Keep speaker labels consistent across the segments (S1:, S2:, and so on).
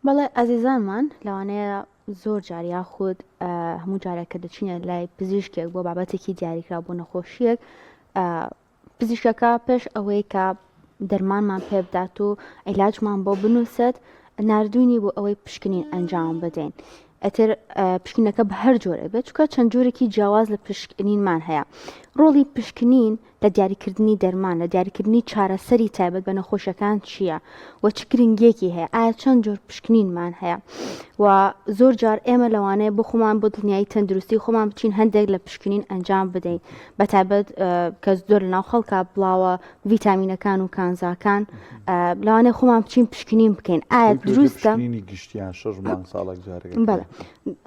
S1: بەڵێ ئازیزانمان لەوانەیە زۆر جار یاخود هەموو جارێک کە دەچینە لای پزیشکێک بۆ بابەتێکی دیاریکراو بۆ نەخۆشیەک پزیشکەکە پێش ئەوەی کە دەرمانمان پێ بدات و عیلاجمان بۆ بنووسێت نردوینی بۆ ئەوەی پشکنین ئەنجام بدەین ئەتر پشکنەکە بە هەر جۆرە بێت چکە چەند جۆرێکی جیاواز لە پشکنینمان هەیە ڕۆڵی پشکنین لە دیاریکردنی دەرمان، لە دیاریکردنی چارەسەری تایبەت بە نەخۆشیەکان چییە و چ گرنگیەکی هەیە، ئایا چەند جۆر پشکنینمان هەیە و زۆر جار ئێمە لەوانەیە بۆ خۆمان بۆ دڵنیایی تەندروستی خۆمان بچین هەندێک لە پشکنین ئەنجام بدەین بە تایبەت کە زۆر لەناو خەڵکا بڵاوە ڤیتامینەکان و کانزاکان لەوانەیە خۆمان بچین پشکنین بکەین ئایا دروستە
S2: گشتیان شەش مانگ ساڵێک جارێک
S1: بەڵێ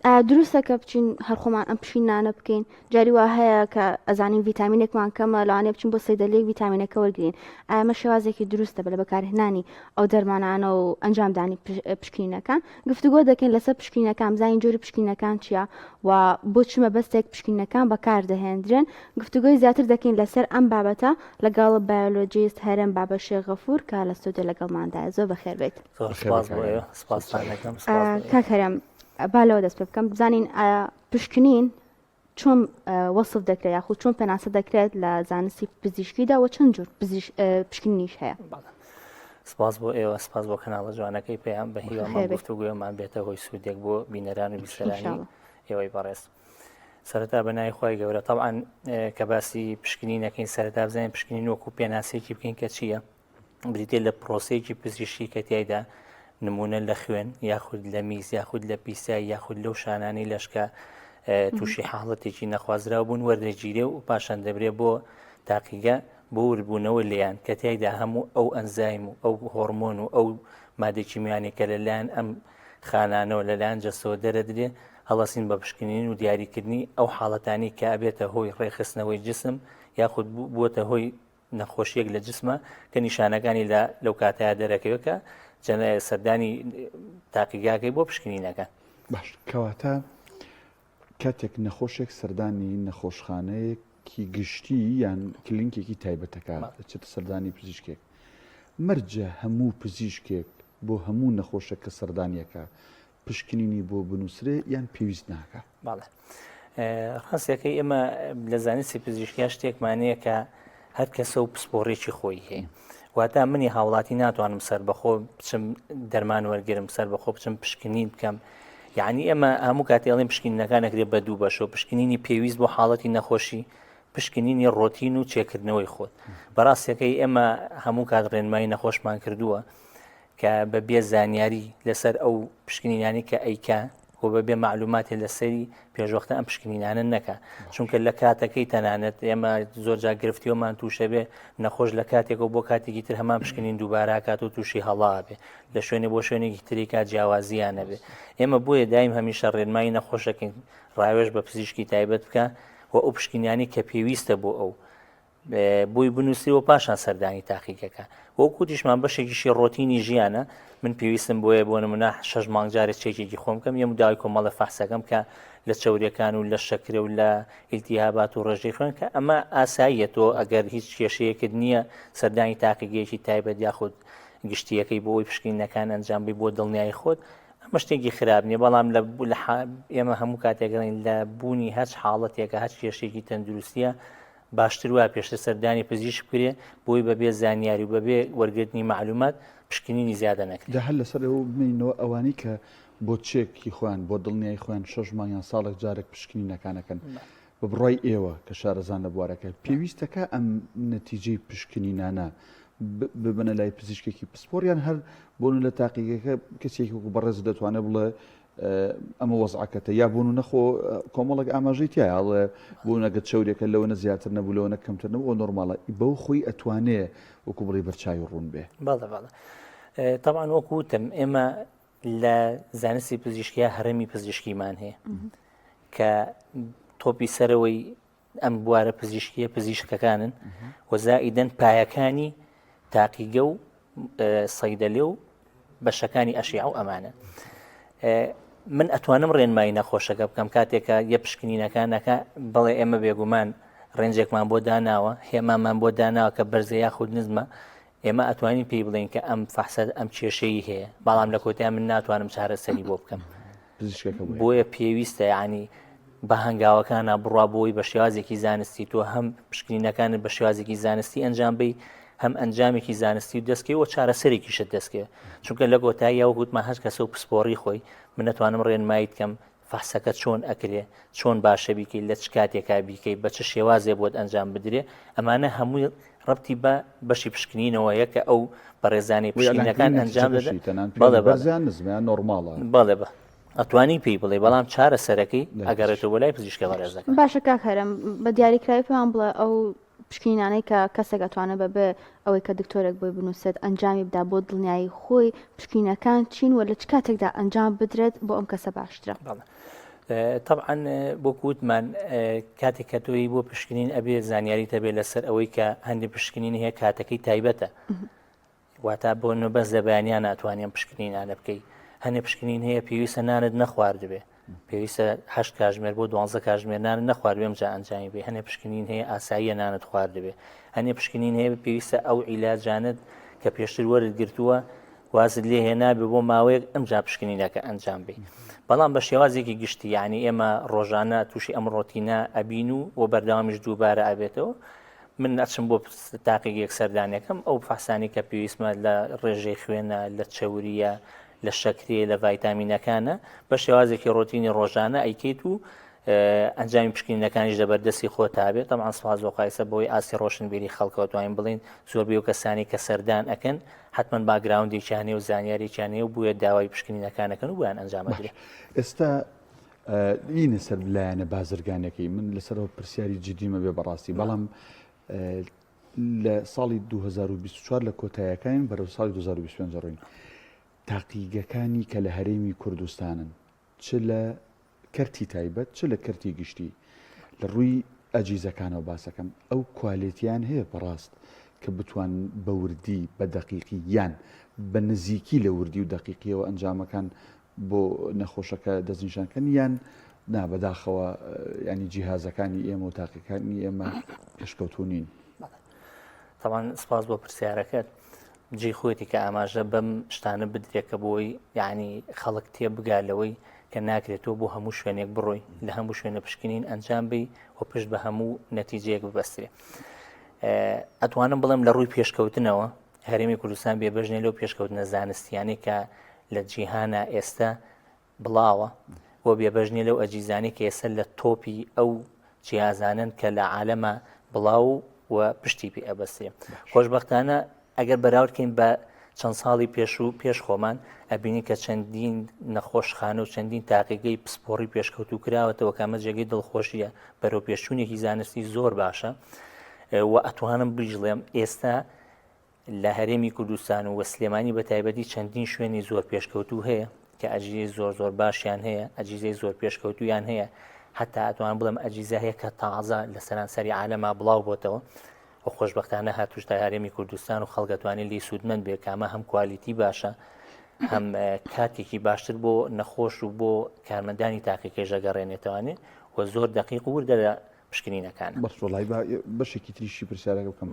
S1: ئایا دروستە کە بچین هەر خۆمان ئەم پشکنینانە بکەین جاری وا هەیە کە ئەزانین ڤیتامینێکمان کەمە لەوانەیە بچین بۆ سەیدەلیەک ڤیتامینەکە وەرگین ئایا ئەمە شێوازێکی دروستە بە لە بەکارهێنانی ئەو دەرمانانە و ئەنجامدانی پشکنینەکان گفتوگۆ دەکەین لەسەر پشکنینەکان بزانین جۆری پشکنینەکان چییە و بۆ چ مەبەستێک پشکنینەکان بەکاردەهێندرێن گفتوگۆی زیاتر دەکەین لەسەر ئەم بابەتە لەگەڵ بایۆلۆجیست هەرێم بابە شێخ غەفور کە لە ستۆدیۆ لەگەڵماندایە زۆر بەخێر بێیت.
S3: زۆر سپاس بۆ ئێوە سپاستان دەکەم سپاس بۆ ئێوە.
S1: کاک هەرێم با لەوە دەست پێ بکەم بزانین ئایا پشکنین چۆن وەسف دەکرێت یاخود چۆن پێناسە دەکرێت لە زانستی پزیشکیدا و چەند جۆر پشکنینیش هەیە؟
S3: سپاس بۆ ئێوە سپاس بۆ کەناڵە جوانەکەی پەیام بە هیوامان گفتوگۆمان بێتە هۆی سوودێک بۆ بینەران و بیسەرانی ئێوەی بەڕێز. سەرەتا بە ناوی خوای گەورە تەبعەن کە باسی پشکنینەکەین سەرەتا بزانین پشکنین وەکو پێناسەیەکی بکەین کە چییە؟ بریتیە لە پرۆسەیەکی پزیشکی کە تیایدا نمونە لە خوێن یاخود لە میز یاخود لە پیسای یاخود لەو شانانی لەشکە تووشی حاڵەتێکی نەخوازراو بوون وەردەگیرێ و پاشان دەبرێ بۆ تاقیگە بۆ وردبوونەوە لێیان کە تیایدا هەموو ئەو ئەنزایم و ئەو هۆرمۆن و ئەو مادە کیمیانەی کە لەلایەن ئەم خانانەوە لەلایەن جەستەوە دەرەدرێ هەڵەسین بە پشکنین و دیاریکردنی ئەو حاڵەتانی کە ئەبێتە هۆی ڕێکخستنەوەی جسم یاخود بووەتە هۆی نەخۆشیەک لە جسمە کە نیشانەکانی لە لەو کاتەیە دەرەکەوێت کە سەردانی تاقیگاکەی بۆ پشکنینەکە.
S2: باش کەواتە کاتێک نەخۆشێک سەردانی نەخۆشخانەیەکی گشتی یان کلینکێکی تایبەتەکە دەچێتە سەردانی پزیشکێک مەرجە هەموو پزیشکێک بۆ هەموو نەخۆشێک کە سەردانیەکە پشکنینی بۆ بنووسرێ یان پێویست ناکا؟
S3: بەڵێ ڕاستەکەی ئێمە لە زانستی پزیشکیا شتێکمان هەیە کە هەر کەسە و پسپۆڕێکی خۆی هەیە واتە منی هاوڵاتی ناتوانم سەربەخۆ بچم دەرمان وەرگرم سەربەخۆ بچم پشکنین بکەم یعنی ئێمە هەموو کاتێ ئەڵێن پشکنینەکان ئەکرێت بە دوو بەشەوە پشکنینی پێویست بۆ حاڵەتی نەخۆشی پشکنینی ڕۆتین و چێکردنەوەی خۆت بەڕاستەکەی ئێمە هەموو کات ڕێنمایی نەخۆشمان کردووە کە بە بێ زانیاری لەسەر ئەو پشکنینانی کە ئەیکا و بە بێ مەعلوماتێ لەسەری پێشوەختە ئەم پشکنینانە نەکا چونکە لە کاتەکەی تەنانەت ئێمە زۆر جار گرفتیەوەمان تووشە بێ نەخۆش لە کاتێکەوە بۆ کاتێکی تر هەمان پشکنین دووباراکات و تووشی هەڵا بێ لە شوێنێ بۆ شوێنێکی تریکا جیاوازیان نەبێ ئێمە بۆیە دایم هەمیشە ڕێنمایی نەخۆشەکەین ڕاوێژ بە پزیشکی تایبەت بکە و ئەو پشکنیانی کە پێویستە بۆ ئەو بۆی بنووسری و پاشان سەردانی تاقیگەکە وەکو وتیشمان بەشێکیشی ڕۆتینی ژیانە من پێویستم بۆیە بۆ نمونە شەش مانگ جارێک چێکێکی خۆم بکەم یەم داوای کۆمەڵە فەحسەکەم کە لە چەوریەکان و لە شەکرە و لە ئیلتیهابات و ڕێژەی خوێن کە ئەمە ئاساییە تۆ ئەگەر هیچ کێشەیەکت نییە سەردانی تاقیگەیەکی تایبەت یاخود گشتیەکەی بۆ ئەوی پشکنینەکان ئەنجام بی بۆ دڵنیایی خۆت ئەمە شتێکی خراپ نییە بەڵام لە ئێمە هەموو کاتێک لە بوونی هەچ حاڵەتێکە هەچ کێشێکی تەندروستیە باشتر وایە پێشتر سەردانی پزیشک بکرێ بۆی بەبێ زانیاری و بەبێ وەرگرتنی مەعلومات پشکنینی زیادە نەکرێت.
S2: جا هەر لەسەر ئەوە بمێنینەوە ئەوانەی کە بۆ چێکی خۆیان بۆ دڵنیایی خۆیان شەش مانگ یان ساڵێک جارێک پشکنینەکان ئەکەن بە بڕوای ئێوە کە شارەزان لە بوارەکە پێویستەکە ئەم نەتیجەی پشکنینانە ببەنە لای پزیشکێکی پسپۆڕ یان هەر بۆ لە تاقیگەکە کەسێکی وەکو بەڕێز دەتوانێت بڵێ ئەمە وەزعەکەتە یا بۆ نە خۆ کۆمەڵێک ئاماژەی تایە ئەڵێ بۆ نەگە چەورێکە لەوەنە زیاتر نەبوو لەوەنە کەمتر نەبوو ئەو نۆرماڵە بەو خۆی ئەتوانێ وەکو بڵێ بەرچاوی ڕوون بێ.
S3: بەڵێ بەڵێ تەبعەن وەکو وتم ئێمە لە زانستی پزیشکیا هەرەمی پزیشکیمان هەیە کە تۆپی سەرەوەی ئەم بوارە پزیشکیە پزیشکەکانن و زائیدەن پایەکانی تاقیگە و سەیدەلێ و بەشەکانی ئەشیع و ئەمانە من ئەتوانم ڕێنمایی نەخۆشەکە بکەم کاتێکە یە پشکنینەکانەکە بەڵێ ئێمە بێگومان ڕێنجێکمان بۆ داناوە هێمامان بۆ داناوە کە بەرزە یاخود نزمە ئێمە ئەتوانین پێی بڵێین کە ئەم فەحسە ئەم کێشەی هەیە بەڵام لە کۆتای من ناتوانم چارەسەری بۆ بکەم بۆیە پێویستە ینی بە هەنگاوەکانە بڕوا بۆی بە شێوازێکی زانستی تۆ هەم پشکنینەکانت بە شێوازێکی زانستی ئەنجام بی هەم ئەنجامێکی زانستی و دەستکەوە چارەسەرێکیشت دەستکەوێت چونکە لە کۆتایی ئەو گوتمان هەر کەسە و پسپۆڕی خۆی من نەتوانم ڕێنماییت کەم فەحسەکە چۆن ئەکرێ، چۆن باشە بیکەی، لە چ کاتێکا بیکەی، بە چ شێوازێ بۆت ئەنجام بدرێ، ئەمانە هەمووی ڕەبتی بە بەشی پشکنینەوە هەیە کە ئەو بەڕێزانەی
S2: وە
S3: پشکنینەکان
S2: ئیعلانکردنی
S3: ئەنجام دەدەن.
S2: نەتیجەکەشی تەنان پێ
S3: بەڵێ بەڵێ.
S2: بەرزە یان نزمە یان نۆرماڵە؟
S3: بەڵێ بە ئەتوانی پێی بڵێی بەڵام چارەسەرەکەی
S2: لای
S3: ئەگەڕێتەوە
S2: پزیشک.
S3: بۆ لای پزیشکە بەڕێزەکە.
S1: باشە کاک هەرەم بە دیاریکراوی پێمان بڵێ ئەو پشکنینانەی کە کەسێک ئەتوانێت بەبێ ئەوەی کە دکتۆرێک بۆی بنووسێت ئەنجامی بدا بۆ دڵنیایی خۆی پشکنینەکان چین و لە چ کاتێکدا ئەنجام بدرێت بۆ ئەم کەسە باشترە؟
S3: تەبعەن بۆ وتمان کاتێک کە تۆی بۆ پشکنین ئەبێ زانیاری تەبێ لەسەر ئەوەی کە هەندی پشکنین هەیە کاتەکەی تایبەتە واتا بۆ نە بەس لە بەیانیان ناتوانانی ئەم پشکنینانە بکەی هەنێ پشکنین هەیە پێویستە نانت نەخواردبێ پێویستە هەشت کاژمێر بۆ دوانزە کاژمێر نانت نەخواردبێ ئەمجا ئەنجامی بێ هەنێ پشکنین هەیە ئاساییە نانت خواردبێ هەنێ پشکنین هەیە پێویستە ئەو عیلاجانت کە پێشتر وەرت گرتووە وازت لێ هێنابێ بۆ ماوەیەک ئەمجا پشکنینەکە ئەنجام بی بەڵام بە شێوازێکی گشتی یعنی ئێمە ڕۆژانە تووشی ئەم ڕۆتینە ئەبین و و بەردەوامیش دووبارە ئەبێتەوە من ئەچم بۆ تاقیگەیەک سەردانەکەم ئەو فەحسانی کە پێویستمە لە ڕێژەی خوێنە لە چەوریە لە شەکرێ لە ڤایتامینەکانە بە شێوازێکی ڕۆتینی ڕۆژانە ئەیکەیت و ئەنجامی پشکنینەکانیش لە بەردەستی خۆ تابێت تەمان سپاس بۆ قایسە بۆی ئاستی ڕۆشنبیری خەڵکەوە توانین بڵین زۆربەی و کەسانی کە سەردان ئەکەن حتمما background ێکیان هەیە و زانیارێکیان هەیە و بووە داوای پشکنینەکانەکەن و بۆیان ئەنجام ئەدرێت.
S2: ئێستا نینە سەر لایەنە بازرگانەکەی من لەسەرەوە پرسیاری جدیمە بێ بەڕاستی بەڵام لە ساڵی 2024 لە کۆتایەکان بەرەو ساڵی 2025 ڕۆین تاقیگەکانی کە لە هەرێمی کوردستانن چ لە کەرتی تایبەت چ لە کەرتی گشتی لە ڕووی ئەجیزەکانەوە باسەکەم ئەو کوالێتیان هەیە بەڕاست کە بتوان بە وردی بە دەقیقی یان بە نزیکی لە وردی و دەقیقیەوە ئەنجامەکان بۆ نەخۆشەکە دەستنیشان کەن یان نا بەداخەوە ینی جیهازەکانی ئێمە و تاقیەکانی ئێمە پێشکەوتوو نین.
S3: تاوان سپاس بۆ پرسیارەکەت جێی خۆیەتی کە ئاماژە بەم شتانە بدرێت کە بۆی یعنی خەڵک تێ بگا لەوەی کە ناکرێتەوە بۆ هەموو شوێنێک بڕۆی لە هەموو شوێنە پشکنین ئەنجام بی و پشت بە هەموو نەتیجەیەک ببەسترێ ئەتوانم بڵێم لە ڕووی پێشکەوتنەوە هەرێمی کوردستان بێبەش نیە لەو پێشکەوتنە زانستیانەی کە لە جیهانا ئێستا بڵاوە و بێبەش نیە لەو ئەجیزانەی کە ئێستا لە تۆپی ئەو جیازانن کە لە عالەمە بڵاو و پشتی پێ ئەبەستێ خۆشببختانە ئەگەر بەراوردکەین بە چەند ساڵی پێشوو پێش خۆمان ئەبینی کە چەندین نەخۆشخانە و چەندین تاقیگەی پسپۆڕی پێشکەوتو کراوەتەوە کامە جێگەی دڵخۆشیە بەرەو پێشچوونێکی زانستی زۆر باشە و ئەتوانم بیڵێم ئێستا لە هەرێمی کوردستان و سلێمانی بە تایبەتی چەندین شوێنی زۆر پێشکەوتوو هەیە کە ئەجیزەی زۆر زۆر باشیان هەیە ئەجیزەی زۆر پێشکەوتویان هەیە حتا ئەتوان بڵێم ئەجیزە هەیە کە تازە لە سەرانسەری عالەما بڵاو بۆتەوە و خۆشببختانە هاتوش تا هەرێمی کوردستان و خەڵگەتوانێت لی سوودمەند بێ کامە هەم quality باشە هەم کاتێکی باشتر بۆ نەخۆش و بۆ کارمەندانی تاقیکەش دەگەڕێنێتوانێ و زۆر دقیق و وردە لە پشکنینەکان.
S2: بەس وەڵای با بەشێکی تریشی پرسیارەکە بکەم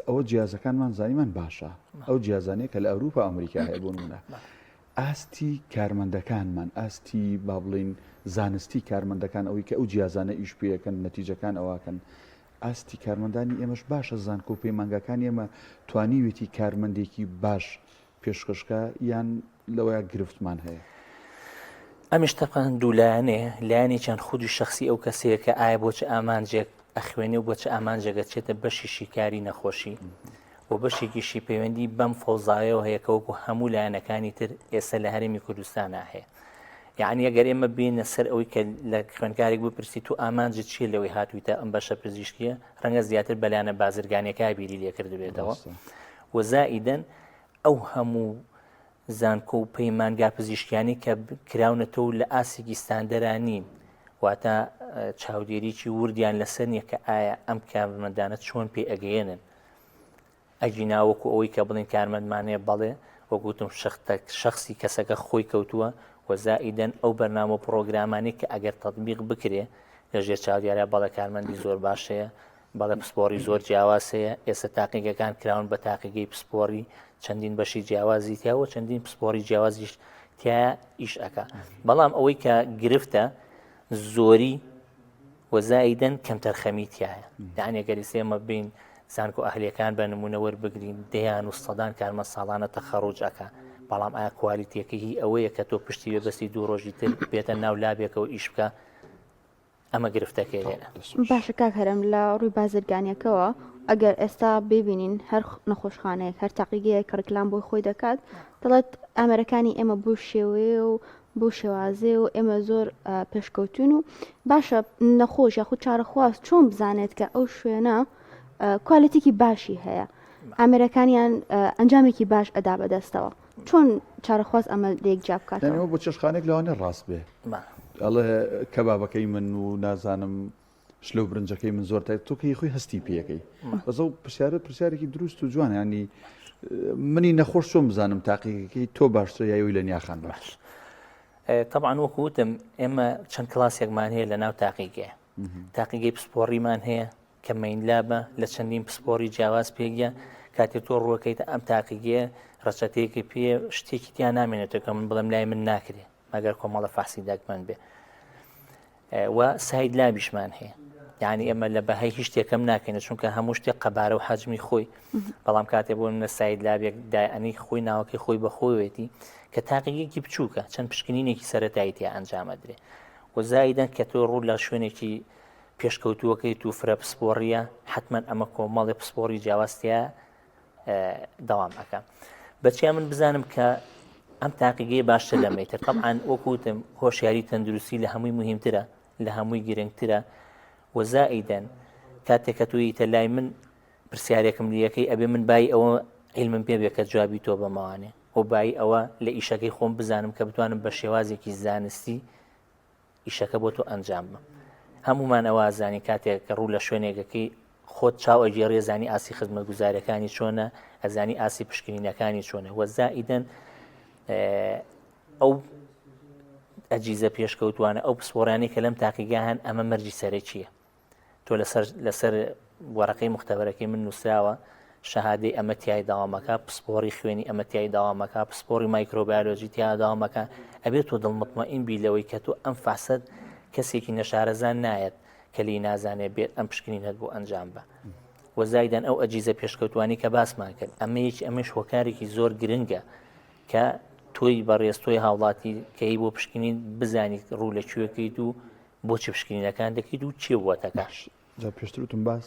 S2: ئەوە جیازەکانمان زانیمان باشە ئەو جیازانەیە کە لە ئەوروپا ئەمریکا هەیە بۆ نمونە ئاستی کارمەندەکانمان ئاستی با بڵین زانستی کارمەندەکان ئەوەی کە ئەو جیازانە ئیش پێەکەن نەتیجەکان ئەوواکەن ئاستی کارمەندانی ئێمەش باشە زانکۆ و پەیمانگاکانی ئێمە توانیوێتی کارمەندێکی باش پێشکەشکا یان لەوەیا گرفتمان هەیە؟
S3: ئەمیش تەبعەن دوولایەنەیە، لایەنێکیان خودی شەخسی ئەو کەسەیە کە ئایا بۆ چ ئامانجێک ئەخوێنێ و بۆ چ ئامانجێک ئەچێتە بەشی شیکاری نەخۆشی و بەشێکیشی پەیوەندی بەم فەوزایەوە هەیە کە وەکو هەموو لایەنەکانی تر ئێستا لە هەرێمی کوردستانە هەیە. یعنی ئەگەر ئێمە بینە سەر ئەوەی کە لە خوێندکارێک بپرسی تو ئامانجت چییە لەوەی هاتوویتە ئەم بەشە پزیشکیە ڕەنگە زیاتر بەلایەنە بازرگانیەکە بیری لێکردبێتەوە و زائیدەن ئەو هەموو زانکۆ و پەیمانگا پزیشکیانەی کە کراونەتەوە و لە ئاستێکی ستاندەرا نین، واتە چاودێریی وردیان لەسەر نییە کە ئایا ئەم کارمەندانە چۆن پێ ئەگەیەنن. ئەگینا وەکو ئەوەی کە بڵێن کارمەندمان هەیە، بەڵێ وەک وتم شەخسی کەسەکە خۆی کەوتووە و زائیدەن ئەو بەرنامە و پڕۆگرامانەی کە ئەگەر تەتبیق بکرێ لە ژێر چاودێرا بەڵێ کارمەندی زۆر باش هەیە. بەڵێ پسپۆڕی زۆر جیاواز هەیە، ئێستا تاقیگەکان کراون بە تاقیگەی پسپۆڕی، چەندین بەشی جیاوازی تیا و چەندین پسپۆڕی جیاوازیش تیا ئیش ئەکا. بەڵام ئەوەی کە گرفتە زۆری و زائیدەن کەمتەرخەمی تایە. یعنی گەر ئێستا ئێمە بین زانکۆ ئەهلیەکان بە نمونە وەربگرین دەیان و سەدان کارمەند ساڵانە تەخەڕوج ئەکا، بەڵام ئایا کوالیتیەکەی هی ئەوەیە کە تۆ پشتی بێ بەستی دوو ڕۆژی تر بێتە ناو لابێکەوە ئیش بکە؟ ئەمە گرفتەکەی لێرە.
S1: باشە کاک هەرەم لە ڕووی بازرگانیەکەوە ئەگەر ئێستا ببینین هەر نەخۆشخانەیەک هەر تاقیگەیەک کە ڕیکلام بۆی خۆی دەکات دەڵێت ئامێرەکانی ئێمە بۆ شێوەیە و بۆ شێوازێ و ئێمە زۆر پێشکەوتون و باشە نەخۆش یاخود چارەخواز چۆن بزانێت کە ئەو شوێنە کوالێتێکی باشی هەیە ئامێرەکانیان ئەنجامێکی باش ئەدا بەدەستەوە چۆن چارەخواز ئەمە لێک جیا بکاتەوە؟
S2: یانی بۆ چێشتخانێک لەوانەیە ڕاست بێ ئەڵێ کەبابەکەی من و نازانم شلە و برنجەکەی من زۆر تای تۆ کەی خۆی هەستی پێەکەی بەس ئەو پرسیارە پرسیارێکی دروست و جوان ینی منی نەخۆش چۆن بزانم تاقیەکەی تۆ باشترە یاوی لە نیاخان باش
S3: طبعا وەکو وتم ئێمە چەند کلاسێکمان هەیە لە ناو تاقیگەیە تاقیگەی پسپۆڕیمان هەیە کە main lab ە لە چەندین پسپۆڕی جیاواز پێکە کاتێ تۆ ڕووەکەیتە ئەم تاقیگەیە ڕەچەتەیەکی پێ شتێکی تیا نامێنێتەوە کە من بڵێم لای من ناکرێ مەگەر کۆمەڵە فەحسی دەگمەن بێ و side lab یشمان هەیە یعنی ئێمە لە بەهای هیچ شتێکم ناکەین چونکە هەموو شتێک قەبارە و حەجمی خۆی بەڵام کاتێ بۆ منە side lab ێک دایانی خۆی ناوەکەی خۆی بەخۆیەتی کە تاقیگەیەکی بچووکە چەند پشکنینێکی سەتایی تیا ئەنجامەدرێ و زایدەن کە تۆ ڕوو لە شوێنێکی پێشکەوتووەکەیت و فرە پسپۆڕیە حتمما ئەمە کۆمەڵی پسپۆڕی جیاواز تیا دەوام ئەکا بەچیا من بزانم کە ئەم تاقیگەی باشتر لەمەی تر طبعا وەکوتم هۆشیاری تەندروستی لە هەمووی مهمترە لە هەمووی گرنگترە و زائیدەن کاتێک کە تویتە لای من پرسیارێکم لیەکەی ئەبێ من بای ئەوە علمم پێ بێ کە جوابی تۆ بەمەوانێ و بای ئەوە لە ئیشەکەی خۆم بزانم کە بتوانم بە شێوازێکی زانستی ئیشەکە بۆ تۆ ئەنجام بم هەمومان ئەوە ئەزانین کاتێک کە ڕوو لە شوێنێکەکەی خۆت چاو ئەگێڕێ زانی ئاسی خزمەتگوزارەکانی چۆنە ئەزانی ئاسی پشکنینەکانی چۆنە وە زائیدەن ئەو ئەجیزە پێشکەوتوانە ئەو پسپۆرانی کە لەم تاقیگا هەن ئەمە مەرجی سەرەکیە تۆ لەسەر لەسەر وەرەقەی مختبەرەکەی من نووسراوە شەهادەی ئەمە تای داوامەکە پسپۆڕی خوێنی ئەمە تای داوامەکە پسپۆڕی مایکرۆبایۆلۆجی تیا داوامەکە ئەبێت تۆ دڵمطمئین بی لەوەی کە تۆ ئەم فەحسەت کەسێکی نەشارەزان نایەت کە لی نازانێ بێت ئەم پشکنینەت بۆ ئەنجام بە وەزایدان ئەو ئەجیزە پێشکەوتوانی کە باسمان کرد ئەمە یەکی ئەمەش هۆکارێکی زۆر گرنگە کە تۆی بەڕێز تۆی هاوڵاتی کەی بۆ پشکنین بزانیت ڕوو لە کوێکەیت و بۆچی پشکنینەکان دەکەیت و چێ بووەتەکە؟
S2: باش جا پێشتر وتم باس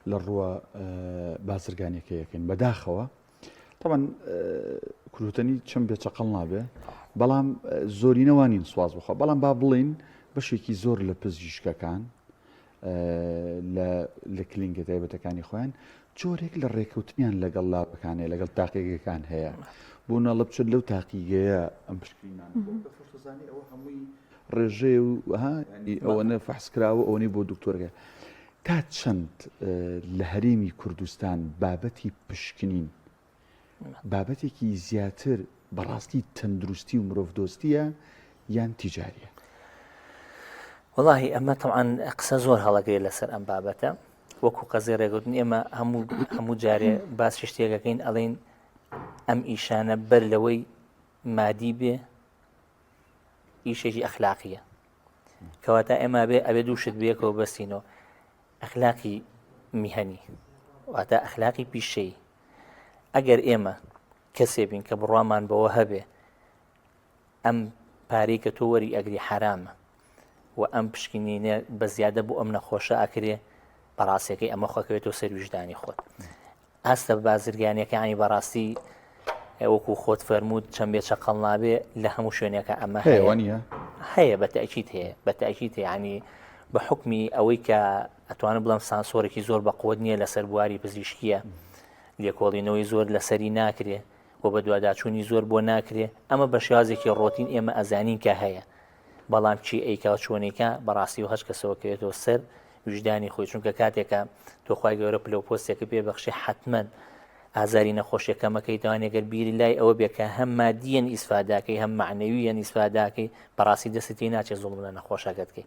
S2: لە ڕووە بازرگانیەکە یەکەین بەداخەوە طبعا کوروتەنی چەند بێ چەقەڵ نابێ بەڵام زۆرینەوانین سواز بخوا بەڵام با بڵین بەشێکی زۆر لە پزیشکەکان لە کلینکە تایبەتەکانی خۆیان جۆرێک لە ڕێکەوتنیان لەگەڵ لاپەکانەیە لەگەڵ تاقیگەکان هەیە بۆ ناڵە بچێت لەو تاقیگەیە ئەم پشکنینانە خۆشتەزانی ئەوە هەمووی ڕێژەیە و ها یانی ئەوەنە فەحس کراوە ئەوەنەی بۆ دکتۆرەکە تا چەند لە هەرێمی کوردستان بابەتی پشکنین بابەتێکی زیاتر بەڕاستی تەندروستی و مرۆڤدۆستیە یان تیجاریە؟
S3: وەڵاهی ئەمە تەوان قسە زۆر هەڵەگرێت لەسەر ئەم بابەتە وەکو قەزی ڕێگوتن ئێمە هەموو هەموو جارێ باسی شتێکەکەین ئەڵێن ئەم ئیشانە بەر لەوەی مادی بێ ئیشێکی ئەخلاقیە کەواتە ئێمە بێ ئەبێ دوو شت بێکەوە بەستینەوە ئەخلاقی میهەنی واتە ئەخلاقی پیشەی ئەگەر ئێمە کەسێ بین کە بڕوامان بەوە هەبێ ئەم پارەی کە تۆ وەری ئەگری حرامە و ئەم پشکنینە بە زیادە بۆ ئەم نەخۆشە ئەکرێ بەڕاستەکەی ئەمە خۆکەوێتەوە سەر ویژدانی خۆت ئاستە بازرگانیەکانی بەڕاستی وەکو خۆت فەرمووت چەند بێ چەقەڵ نابێ لە هەموو شوێنێکە ئەمە
S2: هەیە وانە
S3: هەیە بە تاکیت هەیە بە تاکیت ینی بە حکمی ئەوەی کە ئەتوانم بڵم سانسۆرێکی زۆر بە قوت نییە لەسەر بواری پزیشکیە لێکۆڵینەوەی زۆر لەسەری ناکرێ و بە دوواداچوونی زۆر بۆ ناکرێ ئەمە بە شێوازێکی ڕۆتین ئێمە ئەزانین کە هەیە بەڵام چی ئەیکا و چۆنیکا بەڕاستی و هەچ کەسەوە کەوێتەوە سەر ویژدانی خۆی چونکە کاتێکە تۆ خوای گەورە پلە و پۆستێکە پێ بەخشی حتمما. ئازاری نەخۆشیە کەمەکەیتەوە گەر بیری لای ئەوە بێ کە هەم مادیەن ئیسفاداکەی هەم معنەویەن ئیسفاداکەی بەڕاستی دەستی تێ ناچێت زوڵم لە نەخۆشەکەت کەی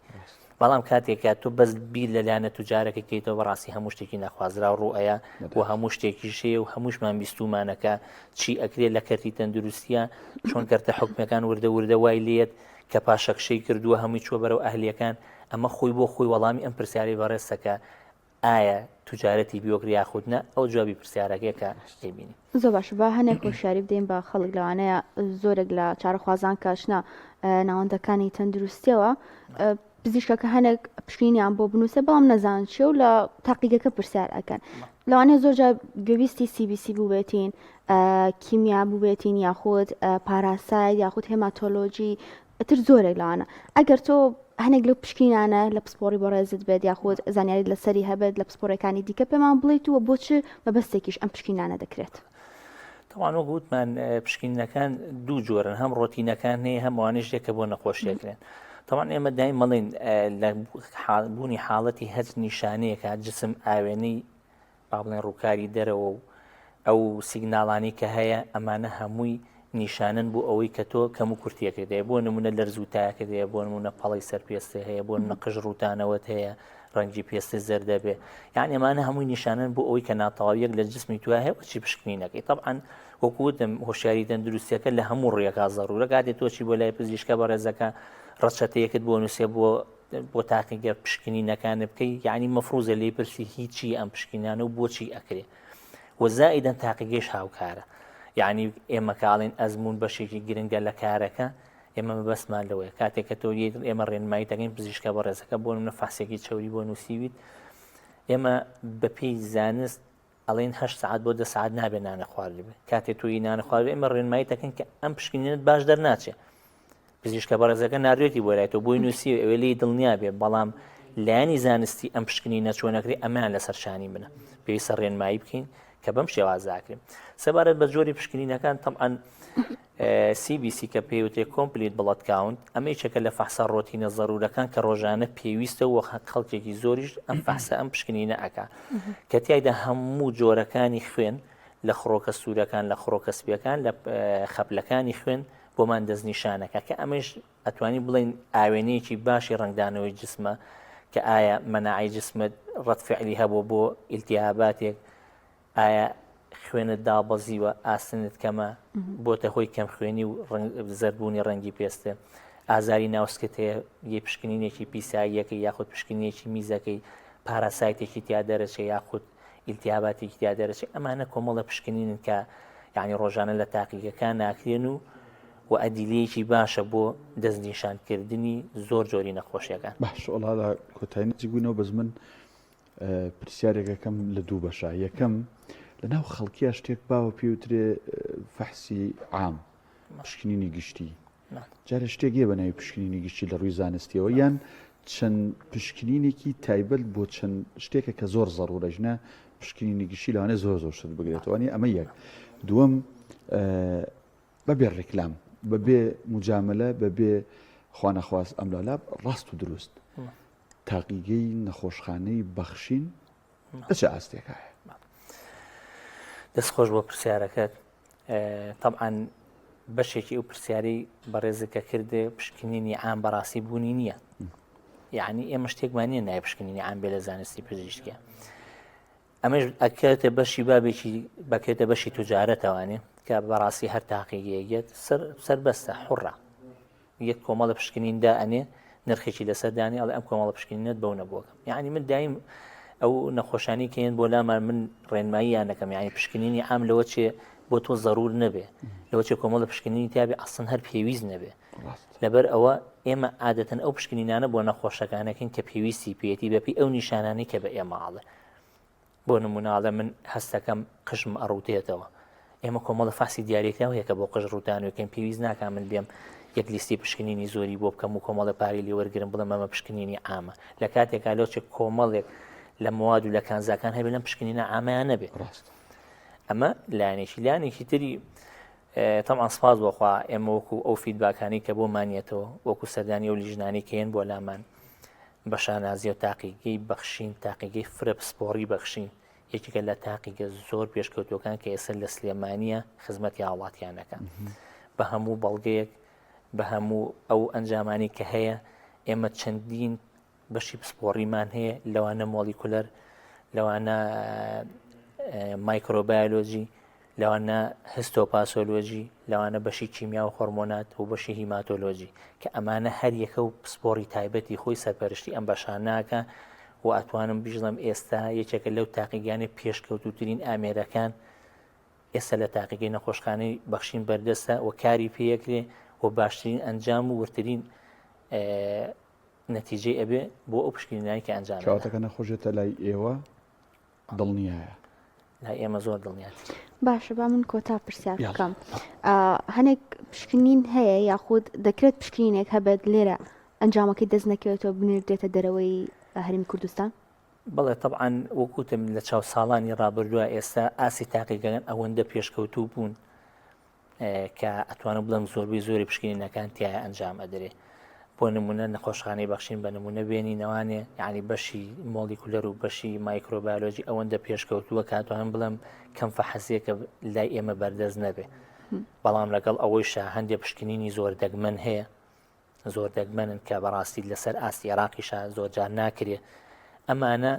S3: بەڵام کاتێکە تۆ بەس بیر لە لایەنە توجارەکە کەیتەوە بەڕاستی هەموو شتێکی نەخوازراو ڕوئەیە و هەموو شتێکیش هەیە و هەمووشمان بیستومانەکە چی ئەکرێت لە کەرتی تەندروستیە چۆن کەرتە حکومەکان وردە وردە وای لێت کە پاشەکشەی کردووە هەمووی چوە بەرەو ئەهلیەکان ئەمە خۆی بۆ خۆی وەڵامی ئەم پرسیاری بەڕێزەکە ئایا توجارەتی بیۆکری یاخود نا ئەو جوابی پرسیارەکەیە کە دەیبینی.
S1: زۆر باشە با هەنێک هۆشیاری بدەین بە خەڵک لەوانەیە زۆرێک لە چارەخوازان کە چنە ناوەندەکانی تەندروستیەوە پزیشکەکە هەنێک پشکنینیان بۆ بنووسێ بەڵام نەزان چیە و لە تاقیگەکە پرسیار ئەکەن لەوانەیە زۆر جار گوێویستی CBC بووبێتین کیمیا بووبێتین یاخود parasite یاخود hematology ئیتر زۆرێک لەوانە ئەگەر تۆ هەنێک لەو پشکینانە لە پسپۆڕی بەڕێزت بێت یاخود زانیاریت لەسەری هەبێت لە پسپۆڕەکانی دیکە پێمان بڵیت و بۆ چ مەبەستێکیش ئەم پشکینانە دەکرێت؟
S3: تەوان وەک وتمان پشکینەکان دوو جۆرن هەم ڕۆتینەکان هەیە هەم ئەوانەش کە بۆ نەخۆشیەکرێن تەوان ئێمە دایم مەڵین لە بوونی حاڵەتی هەچ نیشانەیەکە جسم ئاوێنەی با بڵێن ڕووکاری دەرەوە و ئەو سیگناڵانەی کە هەیە ئەمانە هەمووی نیشانن بۆ ئەوەی کە تۆ کەم و کورتیەکەت هەیە بۆ نمونە لەرز و تایەکەت هەیە بۆ نمونە پەڵەی سەر پێستە هەیە بۆ نمونە قژ ڕووتانەوەت هەیە ڕەنگی پێستە زەردە بێ یان ئەمانە هەمووی نیشانن بۆ ئەوەی کە ناتەواویەک لە جسمی تو هەیە وەچی پشکنینەکەی طبعا وەکو وتم هۆشیاری تەندروستیەکە لە هەموو ڕوویەکا زەرورە کاتێ تۆچی بۆ لای پزیشکە بەڕێزەکە ڕەچەتەیەکت بۆ نووسێ بۆ بۆ تاقیگە پشکنینەکانە بکەی یعنی مەفروزە لێی پرسی هیچی ئەم پشکینانە و بۆچی ئەکرێ و زائیدەن تاقیگەیش هاوکارە یعنی ئێمە کاڵین ئەزمون بەشێکی گرنگە لە کارەکە ئێمە مەبەستمان لەوەیە کاتێک کە تۆ ئێمە ڕێنمایی دەکەین پزیشکە بەڕێزەکە بۆ منە فاسێکی چوری بۆ نووسیویت ئێمە بەپێی زانست ئەڵێن هەشت سەعات بۆ دە سەعات نابێ نانە خواردبێ کاتێ تۆی نانە خواردبێ ئێمە ڕێنمایی دەکەین کە ئەم پشکنینت باش دەرناچێ پزیشکە بەڕێزەکە ناردوێتی بۆ لای تۆ بۆی نووسی ئەوێ لێی دڵنیا بێ بەڵام لایەنی زانستی ئەم پشکنی نەچۆ نەکرێ ئەمەیان لەسەر شانی منە پێویستە ڕێنمایی بکەین کە بەم شێوازاکرێن سەبارەت بە جۆری پشکنینەکان تەبعەن CBC کە پێی وترێ complete blood count، ئەمە یەکێکە لە فەحسە ڕۆتینە زەرورەکان کە ڕۆژانە پێویستە و خەڵکێکی زۆریش ئەم فەحسە ئەم پشکنینە ئەکا کە تیایدا هەموو جۆرەکانی خوێن لە خڕۆکە سوورەکان لە خڕۆکە سپیەکان لە خەپلەکانی خوێن بۆمان دەستنیشانەکە کە ئەمەش ئەتوانی بڵین ئاوێنەیەکی باشی ڕەنگدانەوەی جسمە کە ئایا مەناعی جسمت ڕەت فعلی هەبوو بۆ ئیلتیهاباتێک ئایا خوێنت دابەزیوە، ئاسنت کەمە، بۆتە هۆی کەمخوێنی و زەردبوونی ڕەنگی پێستێ، ئازاری ناوسکت هەیە، یەی پشکنینێکی پیساییەکەی یاخود پشکنینێکی میزەکەی parasite ێکی تیا دەرەچێ یاخود ئیلتیاباتێکی تیا دەرەچێ ئەمانە کۆمەڵە پشکنینن کە یعنی ڕۆژانە لە تاقیگەکان ناکرێن و و ئەدیلەیەکی باشە بۆ دەستنیشانکردنی زۆر جۆری نەخۆشیەکان.
S2: باش وەڵا لە کۆتایی نزیک بووینەوە بەس من پرسیارێک ئەکەم لە دوو بەشە یەکەم لە ناو خەڵکیە شتێک باوە پێوترێ فەحسی عام پشکنینی گشتی جارە شتێک هەیە بە ناوی پشکنینی گشتی لە ڕووی زانستیەوە یان چەند پشکنینێکی تایبەت بۆ چەند شتێکە کە زۆر زەڕورە ژنە پشکنینی گشتی لەوانەیە زۆر زۆر شت بگرێتەوە ئەمە یەک دووەم بەبێ ڕیکلام، بەبێ موجامەلە، بەبێ خوانەخواست ئەملالا ڕاست و دروست تاقیگەی نەخۆشخانەی بەخشین لە چ ئاستێکایە؟
S3: دەست خۆش بۆ پرسیارەکەت تەبعەن بەشێکی ئەو پرسیاری بەڕێزەکە کردێ پشکنینی عام بەڕاستی بوونی نییە یعنی ئێمە شتێکمان نییە نای پشکنینی عام بێ لە زانستی پزیشکە ئەمەش ئەکەوێتە بەشی بابێکی بەکەوێتە بەشی توجارەتەوانێ کە بەڕاستی هەر تاقیگەیەک سەر سەربەستە حڕە یەک کۆمەڵە پشکنین دا ئەنێ نرخێکی لەسەر دانی ئەڵێ ئەم کۆمەڵە پشکنینت بەو نەبووەکەم یعنی من دایم ئەو نەخۆشانی کەین بۆ لامان من ڕێنماییان دەکەم یعنی پشکنینی عام لەوە چێ بۆ تۆ زەرور نەبێ لەوە چێ کۆمەڵە پشکنینی تیاابێ ئەسن هەر پێویست نەبێ لەبەر ئەوە ئێمە عادەتەن ئەو پشکنینانە بۆ نەخۆشەکانەکەین کە پێویستی پێیەتی بەپی ئەو نیشانانەی کە بە ئێمە ئاڵێ بۆ نموناڵە من هەستەکەم قژم ئەڕوتێتەوە ئێمە کۆمەڵە فاسی دیاریکراو هەیە کە بۆ قژ ڕوتانەکەین پێویست ناکە من بێم یەک لیستی پشکنینی زۆری بۆ بکەم و کۆمەڵە پارەی لێ وەرگرم بڵێم ئەمە پشکنینی عامە لە کاتێکا لۆچێک کۆمەڵێک لە مواد و لە کانزاکان هەبێت لەم پشکنینە عامیان نەبێت
S2: ڕاست
S3: ئەمە لایەنێکی لایەنێکی تری تەبعەن سپاس بۆ خوا ئێمە وەکو ئەو feedback انەی کە بۆمان یەتەوە وەکو سەردانی ئەو لیژنانەی کە یەن بۆ لامان بە شانازیەوە تاقیگەی بەخشین تاقیگەی فرە پسپۆڕی بەخشین. یەکێکە لە تاقیگە زۆر پێشکەوتوەکان کە ئێستا لە سلێمانیە خزمەتی هاوڵاتیانەکە بە هەموو بەڵگەیەک بە هەموو ئەو ئەنجامانی کە هەیە ئێمە چەندین بەشی پسپۆڕیمان هەیە لەوانە molecular لەوانە مایکرۆبایۆلۆجی لەوانە histopathology لەوانە بەشی کیمیا و هۆرمۆنات و بەشی hematology کە ئەمانە هەر یەکە و پسپۆڕی تایبەتی خۆی سەرپەرشتی ئەم بەشاناکە و ئەتوانم بیڵێم ئێستا یەکێکە لەو تاقیگانەی پێشکەوتوترین ئامێرەکان ئێستا لە تاقیگەی نەخۆشخانەی بەخشین بەردەستە و کاری پێیەکرێ و باشترین ئەنجام و وردترین نەتیجەی ئەبێ بۆ ئەو پشکنینانەی کە ئەنجام
S2: کەواتە کە نەخۆش دێتە لای ئێوە دڵنیایە؟
S3: لای ئێمە زۆر دڵنیات.
S1: باشە با من کۆتا پرسیار بکەم هەنێک پشکنین هەیە یاخود دەکرێت پشکنینێک هەبێت لێرە ئەنجامەکەی دەست نەکەوێتەوە بنێردرێتە دەرەوەی هەرێمی کوردستان؟
S3: بەڵێ تەبعەن وەک وتم لە چاو ساڵانی ڕابردووە ئێستا ئاستی تاقیگەکان ئەوەندە پێشکەوتوو بوون کە ئەتوانم بڵێم زۆربەی زۆری پشکنینەکان تایە ئەنجام ئەدرێ بۆ نمونە نەخۆشخانەی بەخشین بە نمونە بێنی نەوانێ یعنی بەشی molecular و بەشی مایکرۆبایۆلۆجی ئەوەندە پێشکەوتووە کاتوانم بڵێم کەم فەحسێکە لای ئێمە بەردەست نەبێ بەڵام لەگەڵ ئەوەیشا هەندێک پشکنینی زۆر دەگمەن هەیە زۆر دەگمەنن کە بەڕاستی لەسەر ئاستی عێراقیشا زۆر جار ناکرێ ئەمانە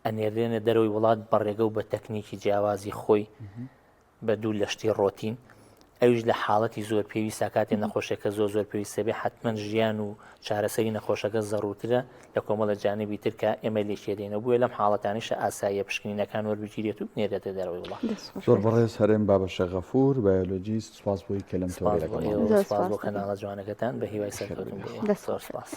S3: ئەنێرێنە دەرەوەی وڵات بە ڕێگە و بە تەکنیکی جیاوازی خۆی بە دوور لە شتی ڕۆتین ئەویش لە حاڵەتی زۆر پێویستە کاتێ نەخۆشەکە زۆر زۆر پێویستە بێ حتمما ژیان و چارەسەری نەخۆشەکە زەڕوترە لە کۆمەڵە جانبی تر کە ئێمە لێکێدەینەوە بۆیە لەم حاڵەتانیشە ئاساییە پشکنینەکان وەربگیرێت و بنێرێتە دەرەوەی وڵات.
S2: زۆر بەڕێز هەرێم بابەشێخ غەفور بایۆلۆجیست سوپاس بۆی کە لەم
S3: تەوەرەی لەگەڵمان بوو. سوپاس بۆ ئێوە، سوپاس بۆ کەناڵە جوانەکەتان، بە هیوای سەرکەوتن بۆ ئێوە. زۆر سوپاس.